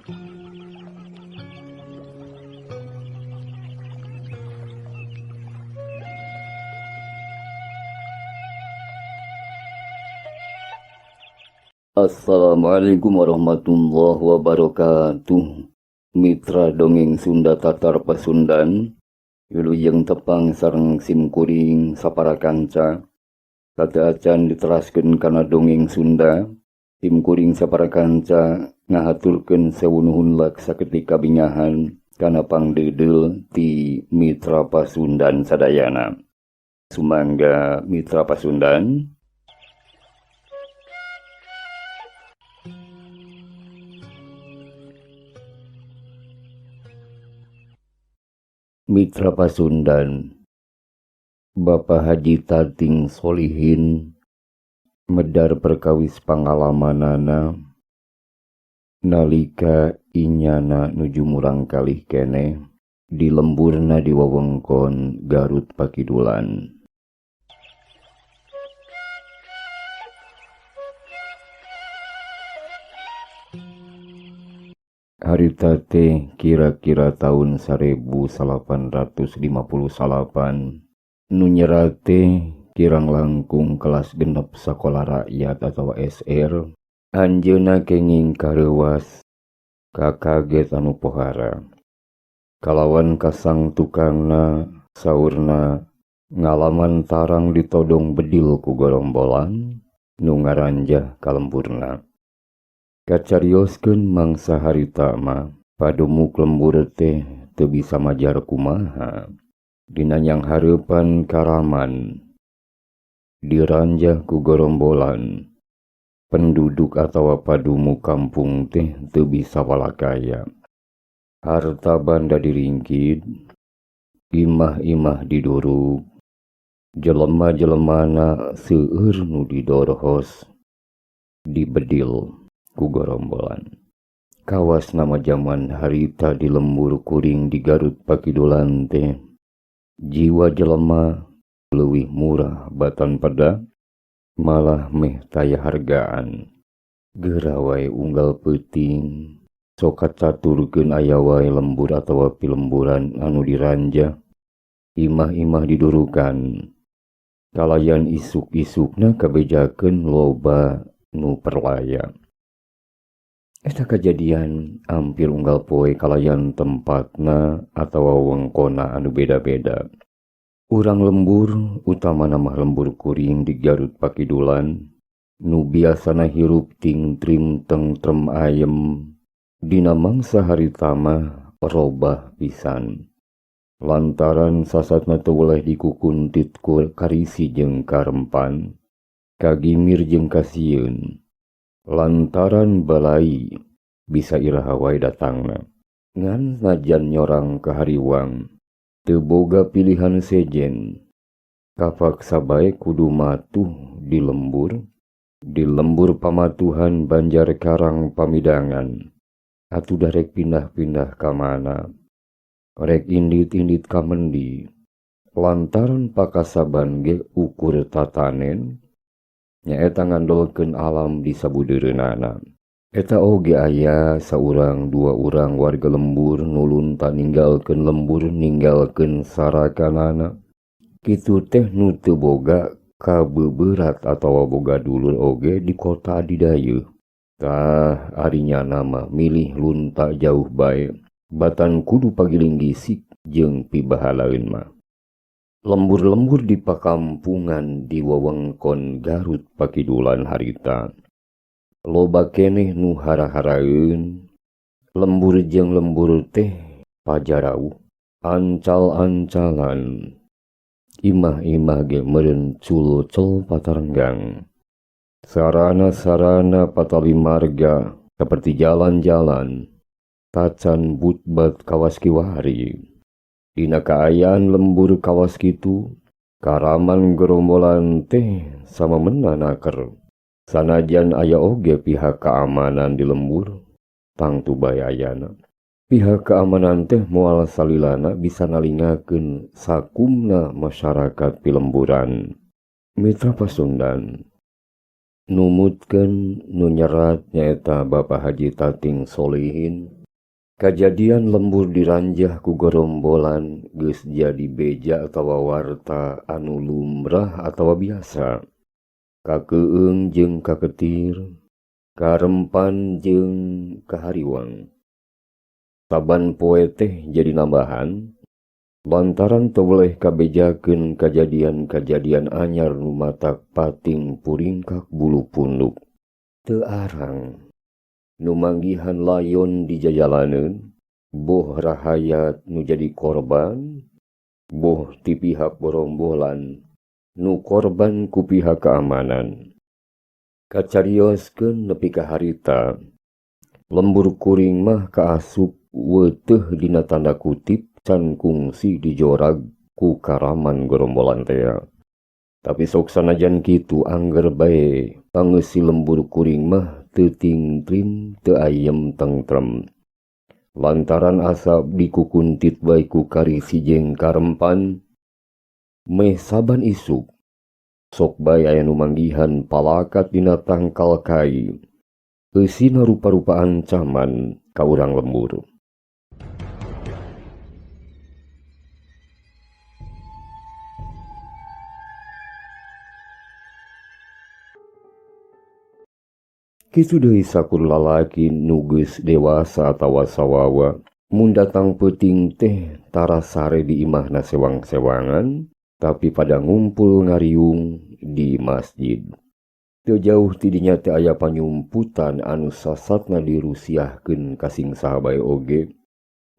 Assalamualaikum warahmatullahi wabarakatuh. Mitra dongeng Sunda Tatar Pasundan, wilujeng tepang sareng simkuring sapara kanca. Sateuacan diteraskeun kana dongeng Sunda, simkuring sapara kanca ngahaturkeun sewu nuhun saketik kabingahan kana pangdeudeul ti Mitra Pasundan sadayana. Sumangga Mitra Pasundan. Mitra Pasundan, Bapak Haji Tating Solihin medar perkawis pangalamanana nalika inyana nuju murangkalih keneh di lemburna di wewengkon Garut Pakidulan. Harita teh kira-kira tahun 1859 nu nyerat teh kirang langkung kelas 6 sakola rakyat atau SR. Anjeunna kenging kareuwas kakaget anu pohara kalawan kasang tukangna saurna ngalaman tarang ditodong bedil ku gorombolan nu ngaranjah ka lemburna. Kacarioskeun mangsa harita mah padumuk lembur teh teu bisa majar kumaha. Dina nyang hareupan karaman diranjah ku gorombolan penduduk atawa padumuk kampung teh teu bisa walakaya. Harta banda diringkit, imah-imah diduruk, jelema-jelemana seueur nu didorhos, dibedil ku gorombolan. Kawas nama jaman harita di lembur kuring di Garut Pakidulan teh jiwa jelema leuwih murah batan peda malah meh taya hargaan. Geura wae unggal peuting sok kacaturkeun aya wae lembur atawa pilemburan anu diranjah, imah-imah didurukan. Kalayan isuk-isukna kabejakeun loba nu perlaya. Eta kajadian hampir unggal poe kalayan tempatna atawa wewengkonna anu beda-beda. Urang lembur, utamana mah lembur kuring di Garut Pakidulan, nu biasana hirup tingtrim tengtrem ayem, dina mangsa harita mah robah pisan. Lantaran sasatna teu weleh dikukuntit ku karisi jeung karempan, kagimir jeung kasieun. Lantaran balai bisa iraha wae datangna. Ngan najan nyorang ka hariwang, teu boga pilihan sejen. Kapaksa bae kudu matuh di lembur pamatuhan Banjar Karang Pamidangan. Atuh darek pindah-pindah ka mana, rek indit-indit ka mendi. Lantaran pakasaban ge ukur tatanen, nyaeta ngandolkeun alam di sabudeureunana. Eta oge aya saurang dua urang warga lembur nu lunta ninggalkeun lembur ninggalkeun sarakanana. Kitu teh nu teu boga kabeuberat atawa boga dulur oge di kota Adidayeuh. Tah ari nyana mah milih lunta jauh bae, batan kudu pagiling gisik jeung pibahalaeun mah. Lembur-lembur di pakampungan di wewengkon Garut Pakidulan harita loba keneh nu hara-haraeun. Lembur jeung lembur teh pajarauh, ancal-ancalan, imah-imah ge meureun culcol patarenggang. Sarana-sarana patali marga seperti jalan-jalan tacan butbat kawas kiwari. Dina kaayaan lembur kawas kitu, karaman gerombolan teh sama menanaker. Sanajan aya oge pihak keamanan di lembur, tangtu bae ayana. Pihak keamanan teh moal salilana bisa nalingakeun sakumna masyarakat pilemburan. Mitra Pasundan, Numutkeun nu nyerat nyaeta Bapak Haji Tating Solihin, kajadian lembur diranjah ku gorombolan geus jadi beja atawa warta anu lumrah atawa biasa. Kakeueung jeung kaketir, karempan jeung kahariwang. Saban poe teh jadi nambahan, lantaran teu weleh kabejakeun kajadian-kajadian anyar nu matak pating puringkak bulu punduk. Teu arang nu manggihan layon di jajalaneun, boh rahayat nu jadi korban, boh ti pihak gorombolan nu korban ku pihak keamanan. Kacarioskeun nepi ka harita, lembur kuring mah kaasup weuteuh dina tanda kutip can kungsi dijorag ku karaman gorombolan tea. Tapi sok sanajan kitu angger bae pangeusi lembur kuring mah teu tingtrim teu ayem tentrem. Lantaran asa dikukuntit bae ku karisi jeung karempan, meh saban isuk sok bae aya nu manggihan palakat dina tangkal kai. Eusina rupa-rupa ancaman ka urang lembur. Kitu deui sakur lalaki nu geus dewasa atawa sawawa, mun datang peuting teh tara sare di imahna sewang-sewangan, tapi pada ngumpul ngariung di masjid. Teu jauh ti dinya teh aya panyumputan anu sasatna dirusiahkeun ka sing saha bae oge,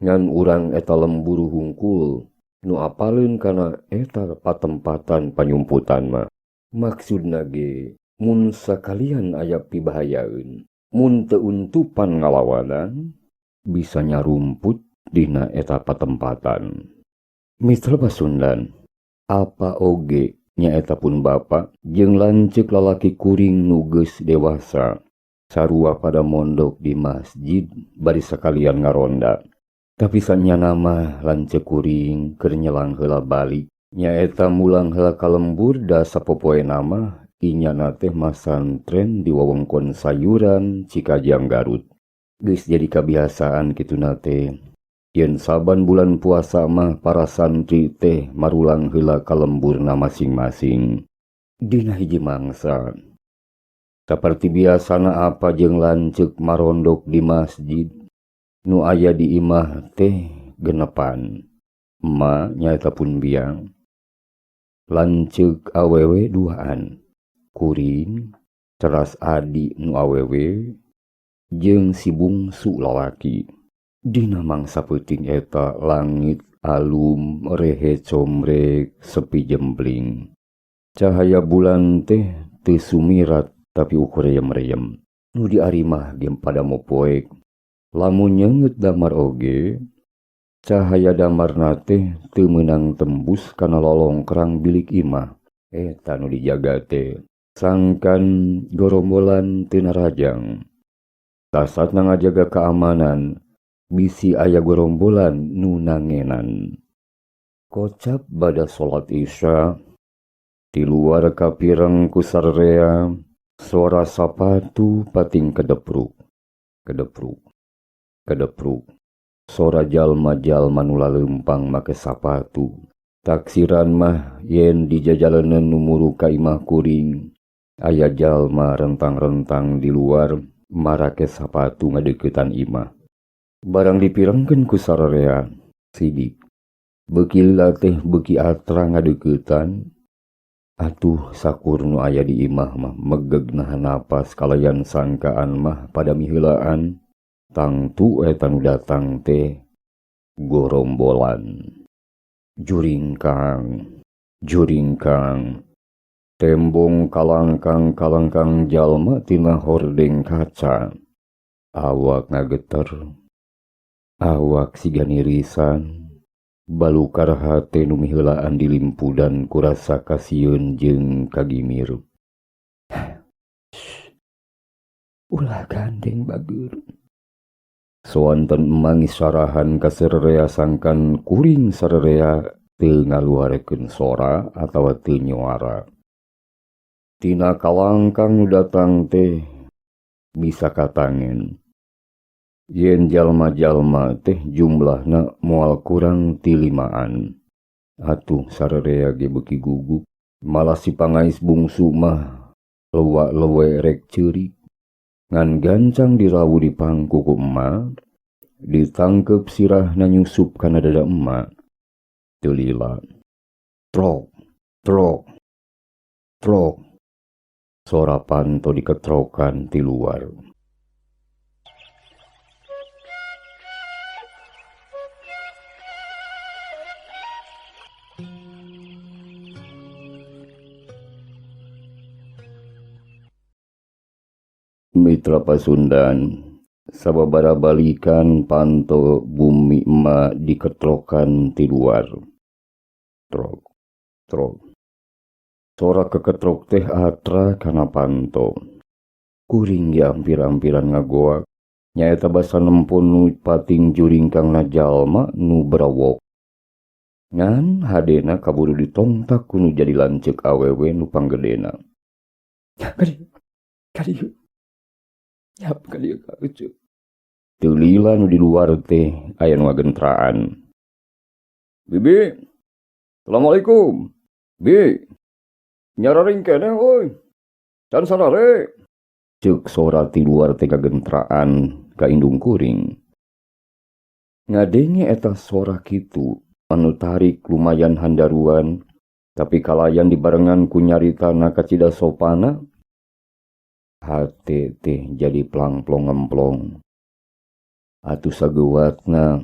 ngan urang eta lembur hungkul nu apaleun kana eta patempatan panyumputan mah. Maksudna ge mun sakalian aya pibahayaeun, mun teu untupan ngalawanan, bisa nyarumput dina eta patempatan. Mitra Pasundan, apa oge nyaeta pun bapa jeung lanceuk lalaki kuring nu geus dewasa, sarua pada mondok di masjid bari sakalian ngaronda. Tapi sanyana mah lanceuk kuring keur nyelang heula balik, nyaeta mulang heula ka lembur da sapopoena mah inyana teh masantren di wewengkon Sayuran Cikajang Garut. Geus jadi kabiasaan kituna teh. Yen saban bulan puasa mah para santri teh marulang heula ka lemburna masing-masing. Dina hiji mangsa. Saperti biasana apa jeung lanceuk marondok di masjid, nu aya di imah teh genepan. Ema nyaeta pun biang. Lanceuk awewe duaan. Kuring, teras adi nu awewe, jeung si bungsu lalaki. Dina mangsa peuting eta langit alum rehe combrek sepi jembling. Cahaya bulan teh teu sumirat tapi ukur reyem-reyem. Nu diarimah ge pada mopoek. Lamun nyeungeut damar oge, cahaya damarna teh teu meunang tembus kana lolongkrang bilik imah. Eta nu dijaga teh. Sangkan gorombolan teu narajang. Sasatna ngajaga keamanan, bisi aya gorombolan nu nangenan. Kocap bada salat Isya, ti luar kapireng ku sararea, sora sapatu pating kedepruk, kedepruk, kedepruk. Sora jalma-jalma nu laleumpang make sapatu. Taksiran mah yen di jajalaneun nu muru ka imah kuring, aya jalma rentang-rentang di luar marake sapatu ngadeuketan imah. Barang dipirengkeun ku sararea sidik. Beuki lila teh beuki atra ngadeuketan. Atuh sakur nu aya di imah mah megeg nahan napas kalayan sangkaan mah pada miheulaan. Tangtu eta nu datang teh gorombolan. Juringkang, juringkang. Tembong kalangkang-kalangkang jalma tina hordeng kaca. Awak ngageter, awak siga nirisan, balukar hate nu miheulaan dilimpudan ku rasa kasieun jeung kagimir. Ulah gandeng bageur. Soanten emang sarahan ka sarerea sangkan kuring sarerea teu ngaluarkeun sora atawa teu nyuara. Tina kalangkang nu datang teh bisa katangen. Yen jalma-jalma teh jumlahna moal kurang ti limaan. Atuh sararea ge beuki gugup, malah si pangais bungsu mah lewa-lewe rek ceurik. Ngan gancang dirawu di pangku ku emak, ditangkep sirahna nyusup kana dada emak. Teu lila. Trok, trok, trok. Sora panto diketrokan ti luar. Mitra Pasundan, sababaraha balikan panto bumi emak diketrokan ti luar. Trok, trok. Sora keketrok teh atra kana panto. Kuring ge ampir-ampiran ngagoak. Nyaeta basa nempon nu pating juringkangna jalma nu brawok. Ngan hadena kaburu ditongtak ku nu jadi lanceuk awewe nu panggedena. Kadieu, kadieu. Yap, kadieu ka eceu. Teu lila nu di luar teh aya nu ngagentraan. Bibi, Assalamualaikum. Bi, nyararing keneh euy. Can sarare. Ceuk sora ti luar teh kagentraan ka indung kuring. Ngadenge eta sora kitu anu tarik lumayan handaruan, tapi kalayan dibarengan ku nyaritana kacida sopana, hate teh jadi plangplong ngemplong. Atuh sageuwatna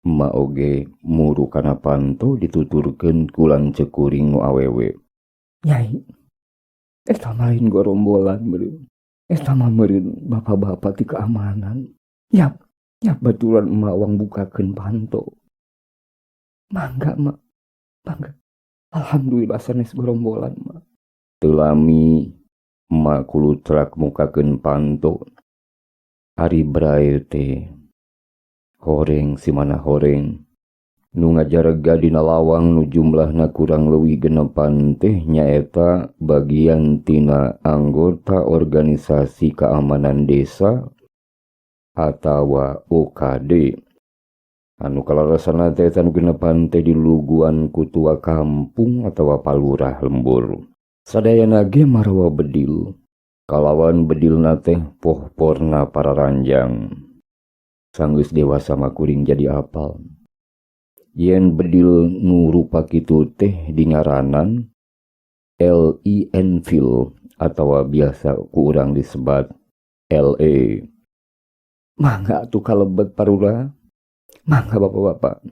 emak oge muru kana panto dituturkeun ku lanceuk kuring nu awewe. Nyai, eta mah lain gorombolan meureun. Eta mah meureun bapak-bapak ti keamanan. Yap, yap baturan emak wang bukakeun panto. Mangga mak, mangga. Alhamdulillah sanes gorombolan mak. Teu lami emak kulutrak mukakeun panto. Ari brae teh horeng simana horeng. Nu ngajarega dina lawang nu jumlahna kurang leuwih 6 teh nyaeta bagian tina anggota organisasi keamanan desa atawa OKD. Anu kalarasana teh eta nu 6 teh diluguan ku tua kampung atawa palurah lembur. Sadayana ge marawa bedil. Kalawan bedilna teh pohporna pararanjang. Sanggeus dewasa mah kuring jadi apal. Yen bedil nu rupa kitu teh dingaranan L I Enfield atawa biasa ku urang disebat LE. Mangga atuh kalebet parura. Mangga bapak-bapak.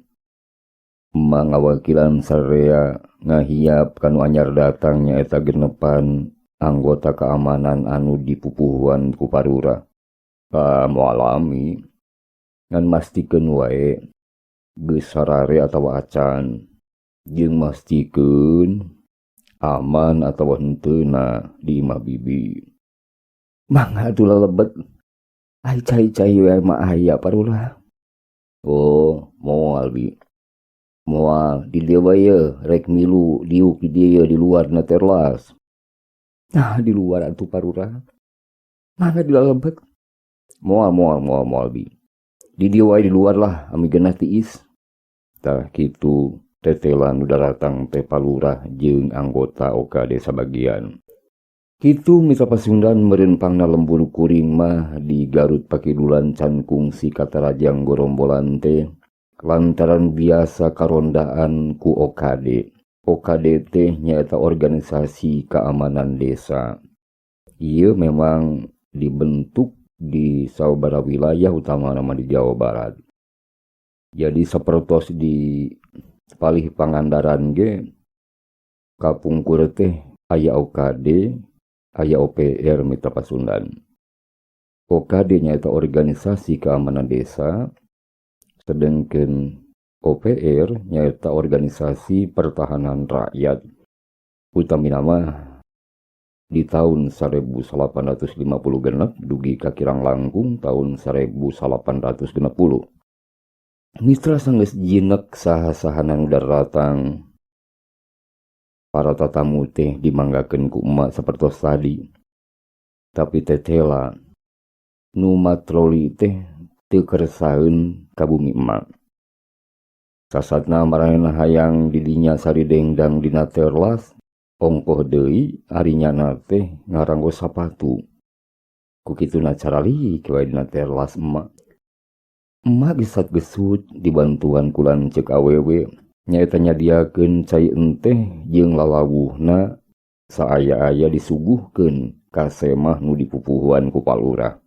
Emak ngawakilan sarea ngahiap kanu anyar datang nyaeta 6 anggota keamanan anu dipupuhuan ku parura. Moal lami ngan mastikeun wae geus sarare atawa acan, jeung mastikeun aman atawa henteuna di imah bibi. Mangga atuh lalebet. Ai cai-cai we mah aya parura. Oh, moal bi. Moal di dieu bae ye, rek milu diuk di dieu ye, di luar na terlas. Nah, di luar atuh parura. Mangga di lalebet. Moal, moal, moal, moal bi. Di dieu wae di luar lah, ami genah tiis. Tah kitu tetelan nu daratang teh palurah jeung anggota OKD sabagian. Kitu mitra Pasundan meureun pangna lembur kuring mah di Garut Pakidulan can kungsi katarajang gorombolan teh lantaran biasa karondaan ku OKD. OKD teh nyaeta organisasi keamanan desa. Ieu memang dibentuk di sababaraha wilayah utama nama di Jawa Barat. Jadi sapertos di palih Pangandaran ge kapungkur teh aya OKD, aya OPR Mitra Pasundan. OKD nyaeta organisasi keamanan desa, sedangkan OPR nyaeta organisasi pertahanan rakyat. Utamina mah di tahun 1856 dugi ka kirang langkung tahun 1860. Mitra sanggeus jinek saha-sahana nu daratang. Para tatamu teh dimanggakeun ku emak sapertos tadi. Tapi tetela nu matroli teh teu kersaeun ka bumi emak. Sasatna maranehna hayang didinya saridengdang dina terlas, ongkoh deui ari nyana teh ngaranggo sapatu. Ku kituna caralik we dina terlas emak. Emak gesat-gesut dibantuan ku lanceuk awewe nyaeta nyadiakeun cai enteh jeung lalawuhna saaya-aya disuguhkeun ka semah nu dipupuhuan ku palurah.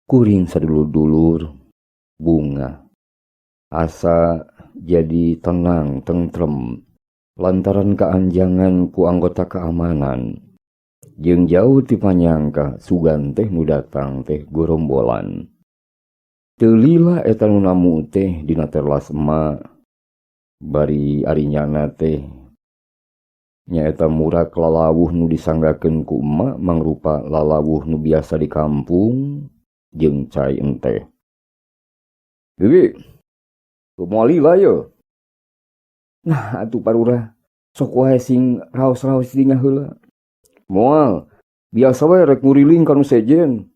Kuring sadulur-dulur bunga asa jadi tenang tentrem lantaran kaanjangan ku anggota keamanan jeung jauh ti panyangka sugan teh nu datang teh gorombolan. Teu lila eta nu namu teh dina terlas emak bari ari nyana teh nyaeta murak lalawuh nu disanggakeun ku emak mangrupa lalawuh nu biasa di kampung jeung cai enteh. Bibi, kumaha lila ye? Nah atuh parurah sok wae sing raos-raos dinya heula. Moal, biasa we rek nguriling ka nu sejen.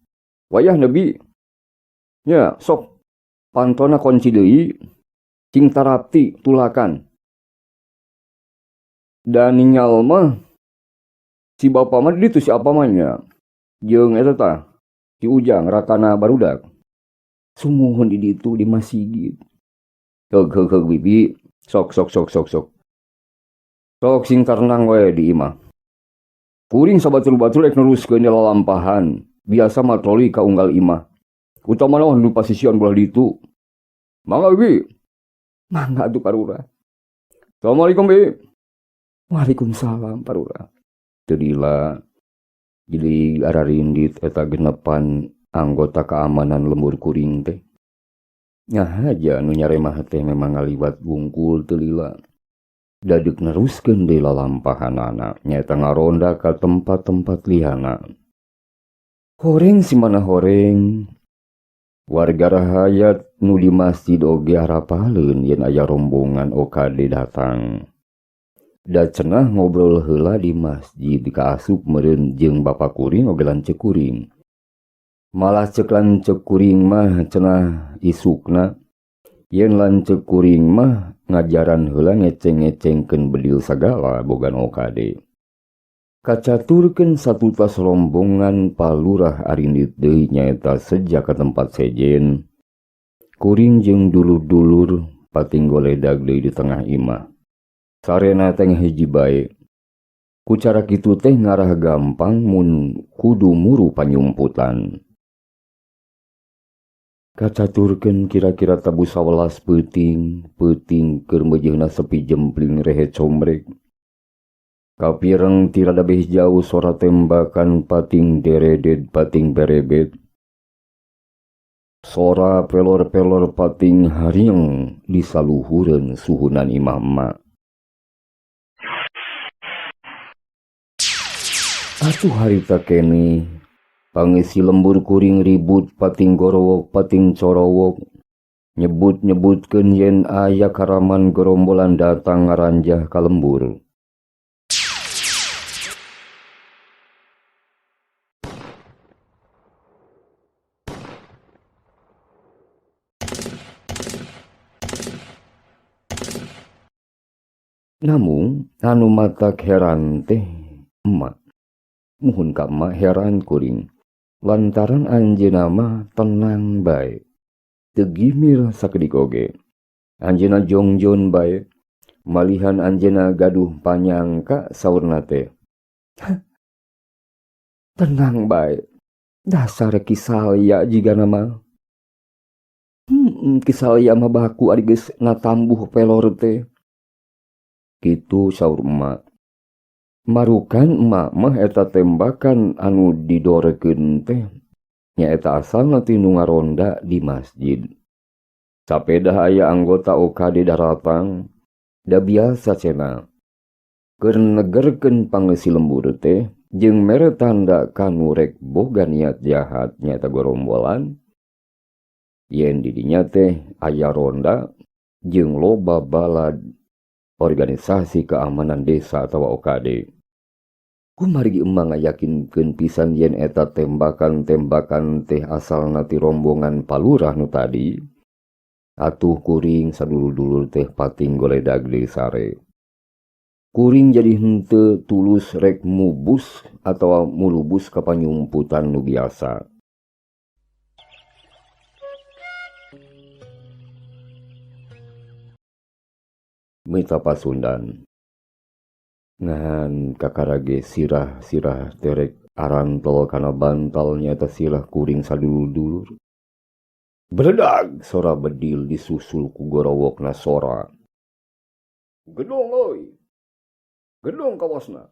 Wayah nebi. Nya, sok pantona kunci deui, cing tarapti tulakan. Dan ningal mah si bapa mah ditu si apa mah nya. Jeung eta tah si Ujang rakana barudak. Sumuhun di ditu di masjid. Heug heug heug bibi, sok sok sok sok sok. Sok sing tarenang we di imah. Kuring sabatur-batur rek neruskeun lalampahan, biasa matroli ka unggal imah. Utamana mah nu pasisian belah ditu. Mangga bibi. Mangga atuh parurah. Assalamualaikum bi. Waalaikumsalam parurah. Teu lila jadi ararindit eta genepan anggota keamanan lembur kuring teh. Nya haja nu nyaremah teh memang ngaliwat wungkul teu lila. Dadeuk neruskeun deui lalampahanana nyaeta ngaronda ka tempat-tempat lihana. Horeng simana horeng. Warga rahayat nu di masjid oge harapaleun yen aya rombongan OKD datang. Da cenah ngobrol heula di masjid kaasup meureun jeung bapa kuring oge lanceuk kuring. Malah ceuk lanceuk kuring mah cenah isukna yen lanceuk kuring mah ngajaran heula ngeceng-ngecengkeun bedil sagala bogan OKD. Kacaturkeun satutas rombongan palurah arindit deui nyaeta seja ka tempat sejen. Kuring jeung dulur-dulur pating goledag deui di tengah imah. Sarena teh hiji bae. Ku cara kitu teh ngarah gampang mun kudu muru panyumputan. Kacaturkeun kira-kira tabuh 11 peuting, peuting keur meujeuhna sepi jempling rehe combrek. Kapireng ti rada beh jauh sora tembakan pating deredet pating berebet. Sora pelor-pelor pating harieng di saluhureun suhunan imah emak. Atuh harita keneh pangisi lembur kuring ribut pating gorowok pating corowok. Nyebut-nyebutkeun yen aya karaman gerombolan datang ngaranjah ka lembur. Namun anu matak heran teh emak. Muhun ka emak heran kuring. Lantaran anjeunna mah tenang bae. Teu gimir sakedik oge. Anjeunna jongjon bae. Malihan anjeunna gaduh panyangka saurna teh. Tenang bae. Dasar kisalya jigana mah. Kisalya mah baku ari geus natambuh pelor teh. Kitu saur emak. Marukan emak mah eta tembakan anu didorekeun teh nyaeta asalna ti nu ngaronda di masjid. Sapedah aya anggota OKD daratang, da biasa cenah. Keur negerkeun pangeusi lembur teh jeung mere tanda kanu rek boga niat jahat nyaeta gorombolan. Yen di dinya teh aya ronda jeung loba balad Organisasi Keamanan Desa atawa OKD. Kumargi emak ngayakinkeun pisan yen eta tembakan-tembakan teh asalna ti rombongan palurah nu tadi, atuh kuring sadulur-dulur teh pating goledag deui sare. Kuring jadi henteu tulus rek mubus atawa mulubus ka panyumputan nu biasa. Mita Pasundan. Ngan kakarage sirah-sirah terek arantol kana bantal nyaeta sirah kuring sadulur-dulur. Beledag sora bedil disusul ku gorowokna sora. Gedong euy. Gedong kawasna.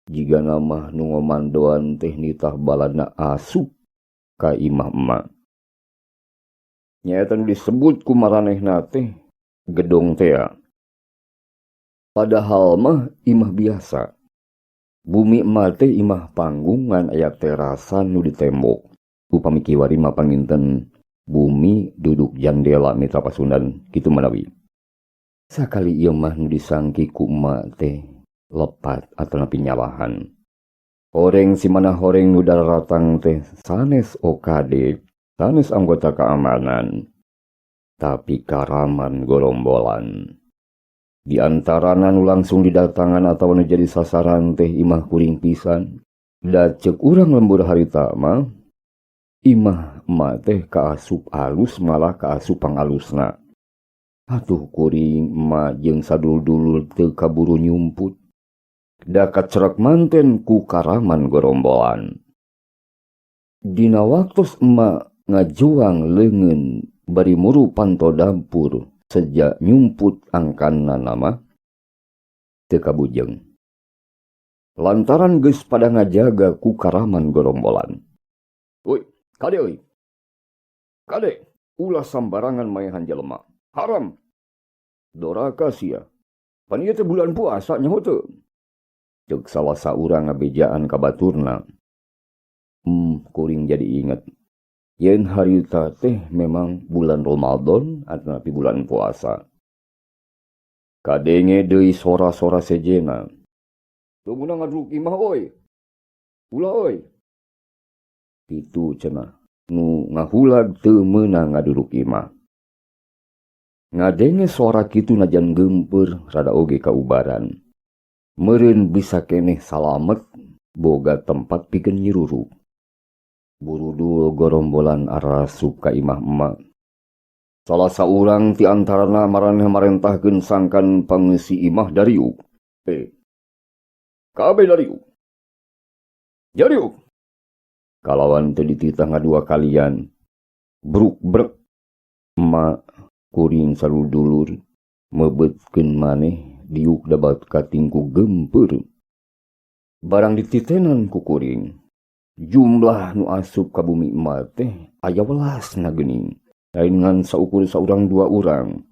Jigana mah nu ngomandoan teh nitah balana asup ka imah emak. Nyaeta nu disebut ku maranehna teh gedong tea. Padahal mah imah biasa. Bumi emak teh imah panggungan aya terasan nu ditembok. Upami kiwari mah panginten bumi duduk jandela mitra Pasundan kitu manawi. Sakali ieu mah nu disangki ku emak teh lepat atanapi nyalahan. Horeng si mana horeng nu daratang teh sanes OKD, sanes anggota keamanan, tapi karaman gorombolan. Di antarana nu langsung didatangan atawa nu jadi sasaran teh imah kuring pisan. Da ceuk urang lembur harita mah imah emak teh kaasup alus malah kaasup pangalusna. Atuh kuring emak jeung sadulur-dulur teu kaburu nyumput. Da kacerek manten ku karaman gorombolan. Dina waktos emak ngajuang leungeun bari muru panto dapur sejak nyumput angkana nama teu kabujeng. Lantaran geus pada ngajaga ku karaman gorombolan. Woi, kade euy. Kade, ulah sambarangan maehan jelema. Haram. Doraka sia. Pan ieu teh bulan puasa nyaho teu. Ceuk salah saurang ngabejaan ka baturna. Kuring jadi inget. Yen harita teh memang bulan Ramadan atanapi bulan puasa. Kadenge deui sora-sora sejena. Teu meunang ngadruk imah euy. Ulah euy. Kitu cenah. Nu ngahulag teu meunang ngaduruk imah. Ngadenge sora kitu najan geumpeur rada oge kaubaran. Meureun bisa keneh salamet boga tempat pikeun nyiruruk. Burudul gorombolan arasup ka imah emak. Salah saurang ti antarana maraneh marentahkeun sangkan pangeusi imah dariuk. Kabeh dariuk. Jariuk. Kalawan teu dititah ngadua kalian. Bruk-brek. Emak kuring saludulur meubeutkeun maneh diuk dabat katingku geumpeur. Barang dititenan ku kuring. Jumlah nu asup ka bumi emak teh aya welasna geuning. Lain ngan saukur saurang dua urang.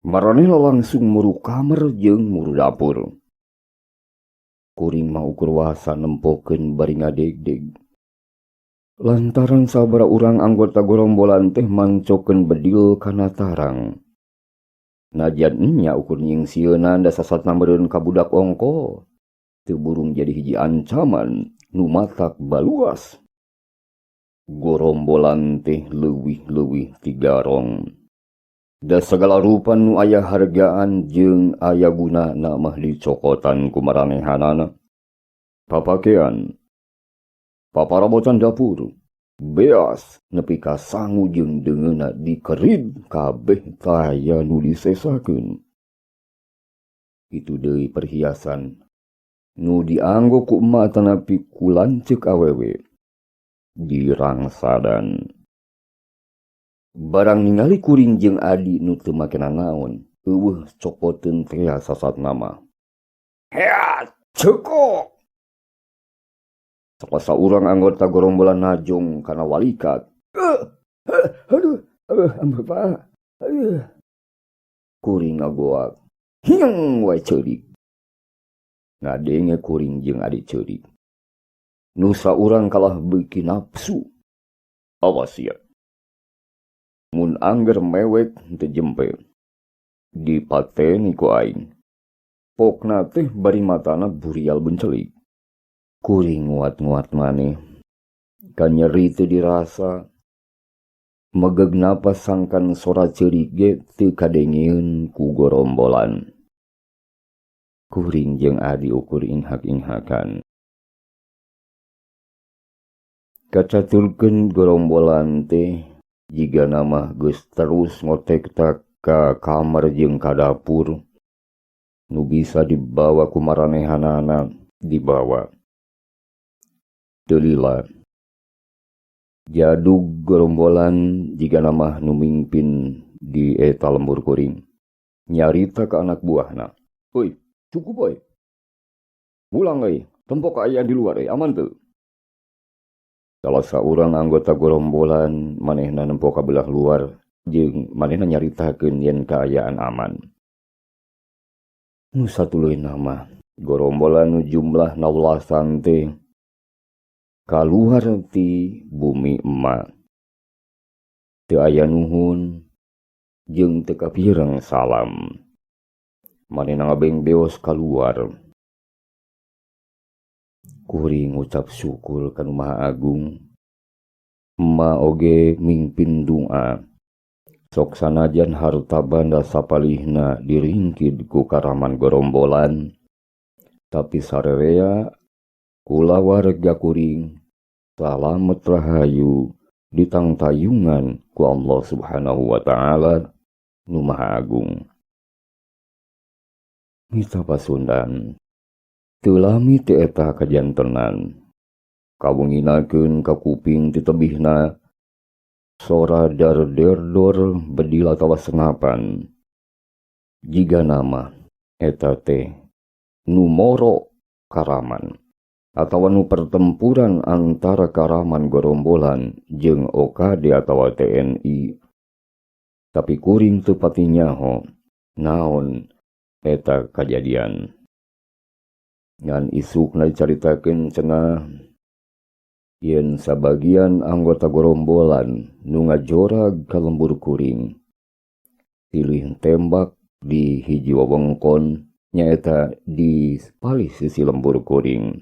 Maranehna langsung muru kamar jeung muru dapur. Kuring mah ukur wasa nempokeun bari ngadegdeg. Lantaran sabaraha urang anggota gorombolan teh mancokeun bedil kana tarang. Najan nya ukur nyingsieunan da sasatna meureun ka budak ongko. Teu burung jadi hiji ancaman nu matak baluas. Gorombolan teh leuwih-leuwih tigarong. Da sagala rupa nu aya hargaan jeung aya gunana mah dicokotan ku maranehanana. Papakean, paparabotan dapur, beas nepi ka sangu jeung deungeunna dikerid kabeh taya nu disesakeun. Kitu deui perhiasan nu dianggo ku emak tanapi ku lanceuk awewe dirangsadan. Barang ningali kuring jeung adi nu teu make nanaon, eueuh cokoteun tea sasatna mah. Heat, cekok. Salah saurang anggota gorombolan najong kana walikat. Aduh, aduh, Pak. Aduh. Kuring ngagoak. Hieng wae ceurik. Ngadenge kuring jeung adi ceurik. Nu saurang kalah beuki nafsu. Awas sia. Mun angger mewek teu jempe. Dipateni ku aing. Pokna teh bari matana burial bencelik. Kuring nguat-nguat maneh. Kanyeri teu dirasa. Megeg napas sangkan sora ceurik ge teu kadengeun ku gorombolan. Kuring jeung adi ukur inghak-inghakan. Kacaturkeun gorombolan teh jigana mah geus terus ngotektak ka kamar jeung ka dapur. Nu bisa dibawa ku maranehanana dibawa. Teu lila. Jadug gorombolan jigana mah nu mingpin di eta lembur kuring. Nyarita ka anak buahna. "Euy, cukup euy. Pulang euy, tempo kaayaan di luar euy, aman teu?" Salah saurang anggota gorombolan manehna nempo ka belah luar jeung manehna nyaritakeun yen kaayaan aman. Nu satuluyna mah gorombolan nu jumlah welasan teh kaluar ti bumi emak. Teu aya nuhun jeung teu kapireng salam. Manehna ngabengbeos kaluar. Kuring ngucap syukur ka Nu Maha Agung. Emak oge mingpin doa. Sok sanajan harta banda sapalihna diringkid ku karaman gorombolan, tapi sarerea kulawarga kuring salamet rahayu ditangtayungan ku Allah Subhanahu wa Ta'ala Nu Maha Agung. Mitra Pasundan, teu lami ti eta kajantenan. Kawenginakeun ka kuping ti tebihna sora dar-der-dor bedil atawa senapan. Jigana mah eta teh nu moro karaman atawa nu pertempuran antara karaman gorombolan jeung OKD atawa TNI. Tapi kuring teu pati nyaho naon eta kajadian. Ngan isukna dicaritakeun cenah yen sabagian anggota gorombolan nu ngajorag ka lembur kuring silih tembak di hiji wewengkon, nyaeta di palih sisi lembur kuring.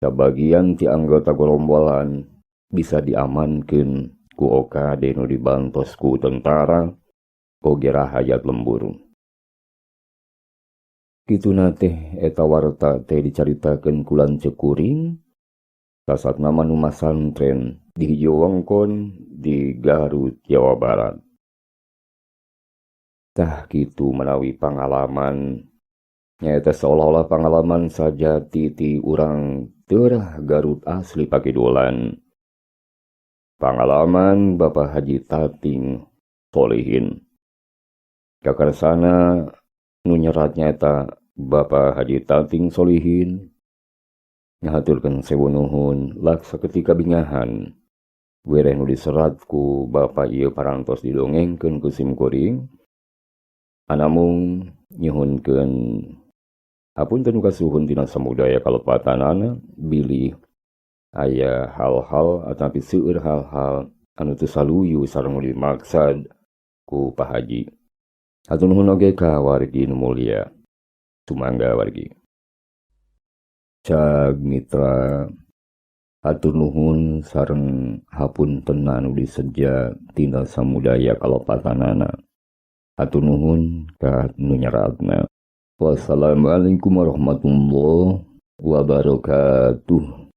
Sabagian ti anggota gorombolan bisa diamankeun ku OKD nu dibantos ku tentara oge rahayat lembur. Kituna teh eta warta teh dicaritakeun ku lanceuk kuring sasatna mah nu masantren di hiji wewengkon di Garut, Jawa Barat. Tah kitu manawi pangalaman, nyaeta seolah-olah pangalaman sajati ti urang teurah Garut asli Pakidulan. Pangalaman Bapak Haji Tating Solihin. Kakarsana nu nyerat nyaeta Bapak Haji Tating Solihin ngahaturkeun sewu nuhun laksa ketika bingahan wereh nu diserat ku Bapak ieu parantos didongengkeun ku sim kuring. Anamung nyuhunkeun hapunten nu kasuhun tina samudaya kalepatanana, bilih aya hal-hal atapi seueur hal-hal anu teu saluyu sareng nu dimaksad ku Pak Haji. Hatur nuhun oge ka wargi nu mulia. Sumangga wargi. Cag mitra, hatur nuhun sareng hapunten anu diseja tina samudaya kalepatanana. Hatur nuhun ka nu nyeratna. Wassalamualaikum warahmatullahi wabarakatuh.